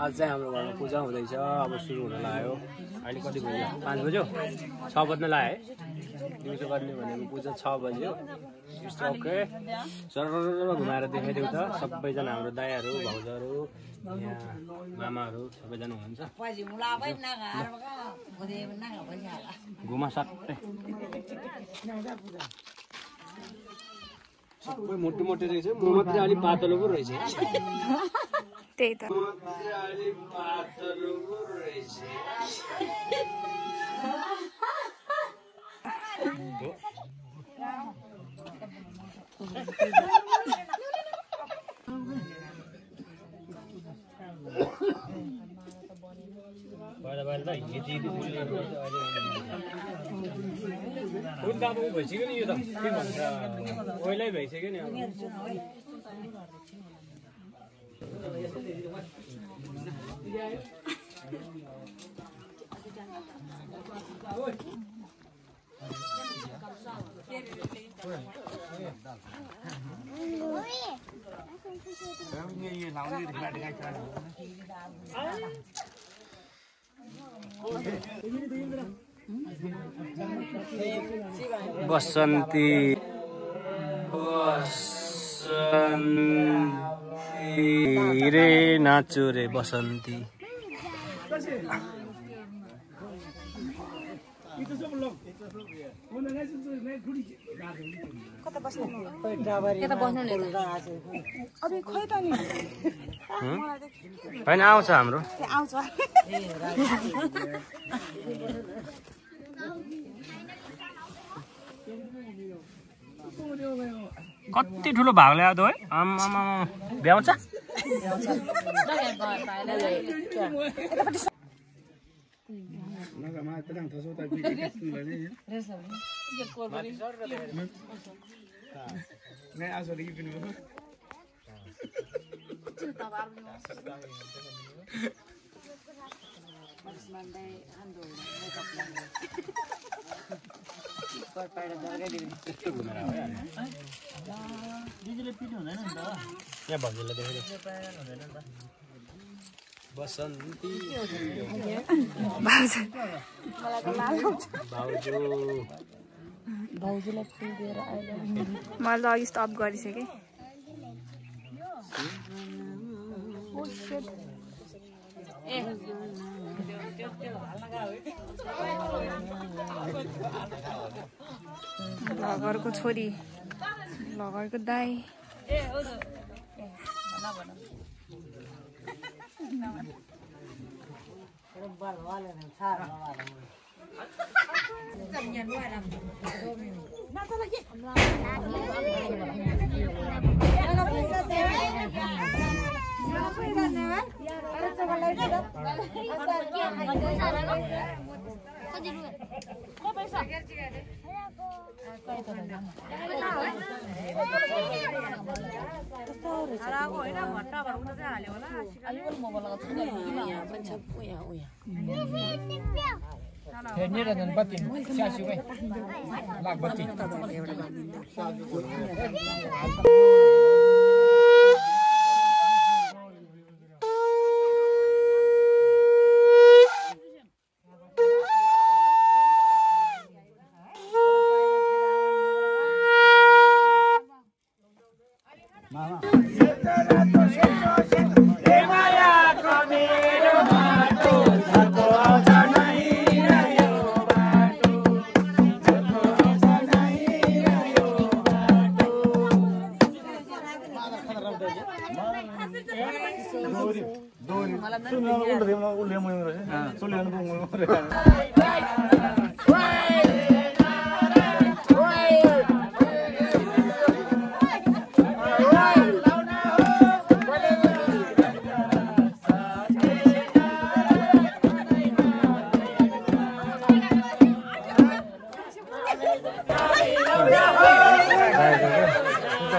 आज चाहिँ हाम्रो घरमा पूजा हुँदैछ अब सुरु हुन लाग्यो अहिले कति बज्यो 5 बज्यो 6 बज्न लाग्यो है दिउँसो गर्ने भनेको पूजा 6 बज्यो ओके सरर घुमाएर देखाइदेऊ त सबैजना हाम्रो दाइहरू भाउजूहरू यहाँ मामाहरू सबैजना हुनुहुन्छ घुमा सबै सबै मोटो मोटो रहेछ म मात्रै अलि पातलो पो रहेछ त्यही त अलि पातलो पो रहेछ बाहिर त हिँडी भइसक्यो नि यो त के भन्छ ओइलै भइसक्यो नि अब बसन्ती रे नाचो रे बसन्ती कता बस्नु यता बस्नु नि अबे खै त नि हैन आउँछ हाम्रो आउँछ कति ठुलो भाग ल्यायो है आमा भ्याउँछ बसन्ती भाउजूलाई फुल दिएर आइले मैले अघि स्टप गरिसकेँ लगरको छोरी लगरको दाई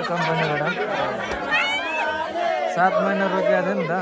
कंपनी 7 महीना रोकिया था ना